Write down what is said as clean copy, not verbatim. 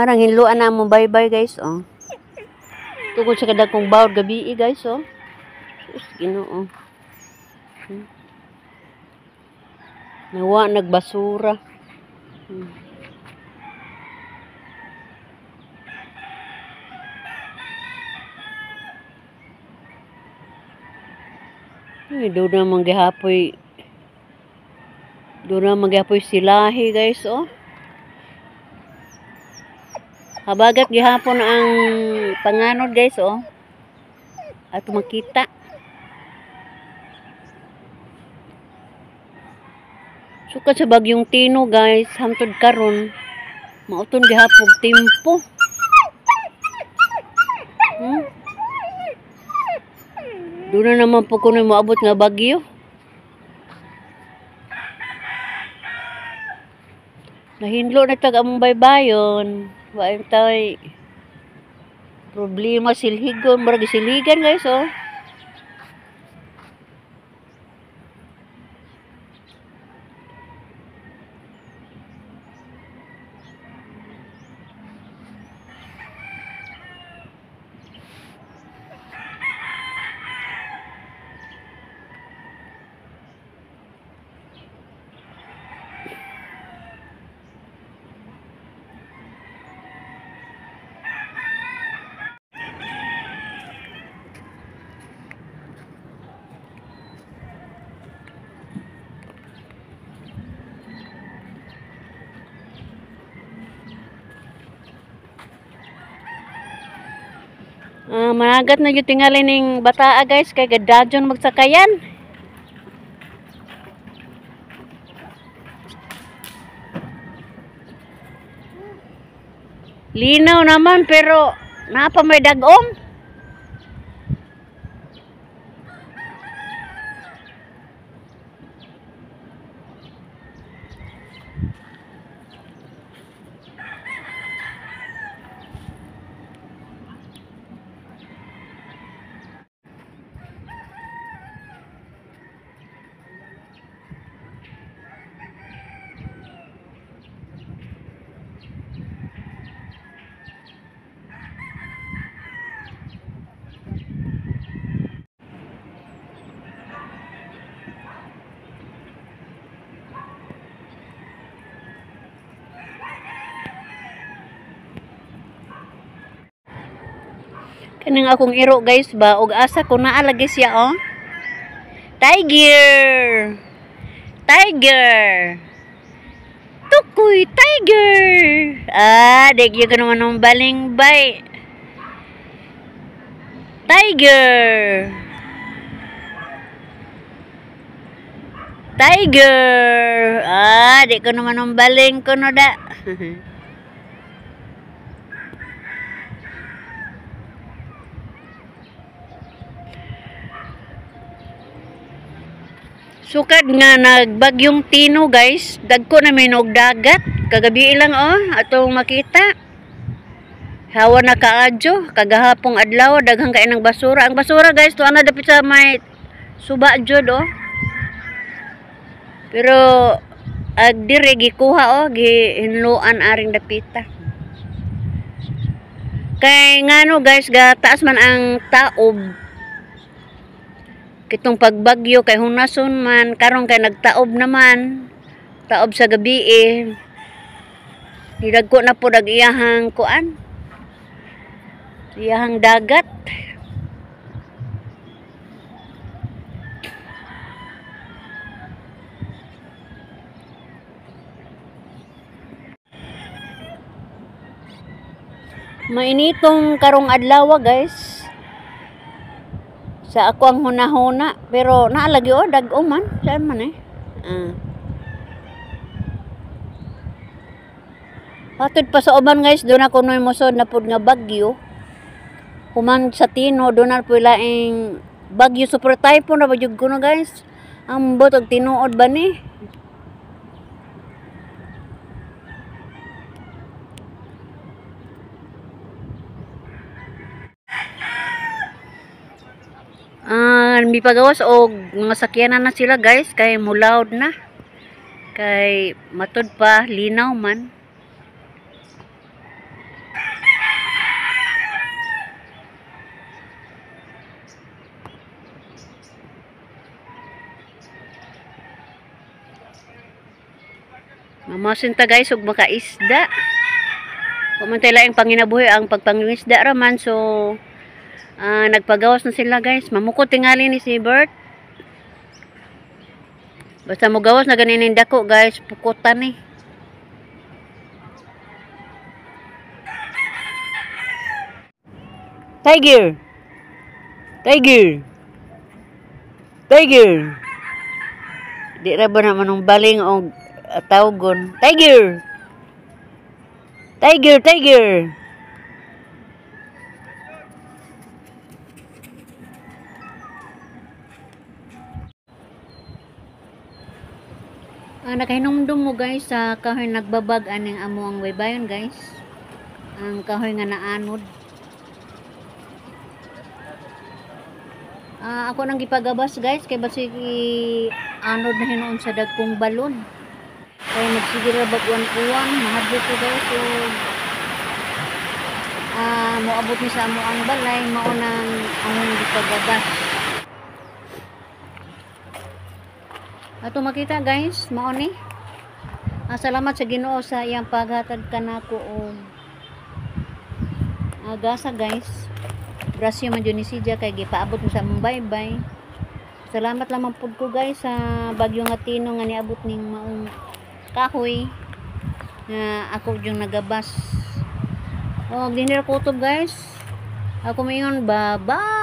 Marang hinluan na mo bye-bye guys, oh. Tungkol sa kadagkong bawd gabi guys, oh. Sus, Ginoo. Nawa nagbasura. Ay, doon na manggihapoy. Doon na manggihapoy silahi guys, oh. Habagat gihapon ang panganod guys, oh. At makita. Suka sa bagyong Tino guys, hamtod karon. Mauton gihapon timpo. Doon na naman po kuno moabot nga bagyo. Nahinlo na tag among baybayon. Wa tay problema silhigon, murag silhigan guys, oh. Managat na yung tingali ning bataa guys, kay gadadyon magsakayan. Linaw naman pero napa may dagom. Kaning akong iro guys ba, og asa ko naa lagi siya, oh. Tiger! Tiger! Tukoy tiger! Ah, di gyud ko naman ng baling bay. Tiger! Tiger! Ah, di ko naman ng baling kuno da. Sukad nga nagbagyong Tino guys, dagko na may og dagat kagabi lang, oh, atong makita. Hawa na kaadyo kagahapong adlaw, daghang kay ng basura. Ang basura guys tuwa na dapit sa may suba jud, oh. Pero ag dire gikuha, oh, gihinluan aring dapita. Kay ngano guys, gataas man ang taob. Kitong pagbagyo kay hunason man karon kay nagtaob naman, taob sa gabi eh. Nidagko na po dag iyahang kuan, iyahang dagat. Mainitong karong adlaw guys. Sa ako ang hunahuna, pero naalagi oh, dag-o man, saan man eh. Hatod pa sa uban guys, doon ako noy mosod na pud nga bagyo. Human sa Tino, doon na po laing bagyo, super typhoon na ba jud kuno guys. Ambot og tinuod ba ni? Mi pagawas og mga sakyanan na sila guys, kay mulawd na. Kay matud pa linaw man. Mamasin ta guys og makaisda. Wa man tay laing panginabuhi, ang pagpangingisda raman, so nagpagawas na sila, guys. Mamukot tingali ni si Bert. Basta mogawas na ganin dako, guys, pukutan ni. Tiger. Tiger. Tiger. Di ra ba naman ng baling og tawgon. Tiger. Tiger, tiger. Nakahinumdum mo guys sa kahoy nagbabag aning amo ang baybayon, guys. Ang kahoy nga naanod. Ako nang gipagabas, guys, kay basig anod na hinuon sa dagkong balon. Kay magsige ra bag uwan-uwan, mahadlok ko guys, so moabot ni sa amo ang balay, mao nang among gipagabas. Ato makita guys, mao ni. Salamat sa Ginoo sa iyang paghatag kanako og gasa, guys. Grasya man jud ni siya kay gipaabot mo sa among baybay. Salamat lamang pud ko guys sa bagyo nga Tino nga niabot ning maong kahoy nga ako yung nagabas. Og dinhi ra kutob, guys. Ako moingon, bye-bye.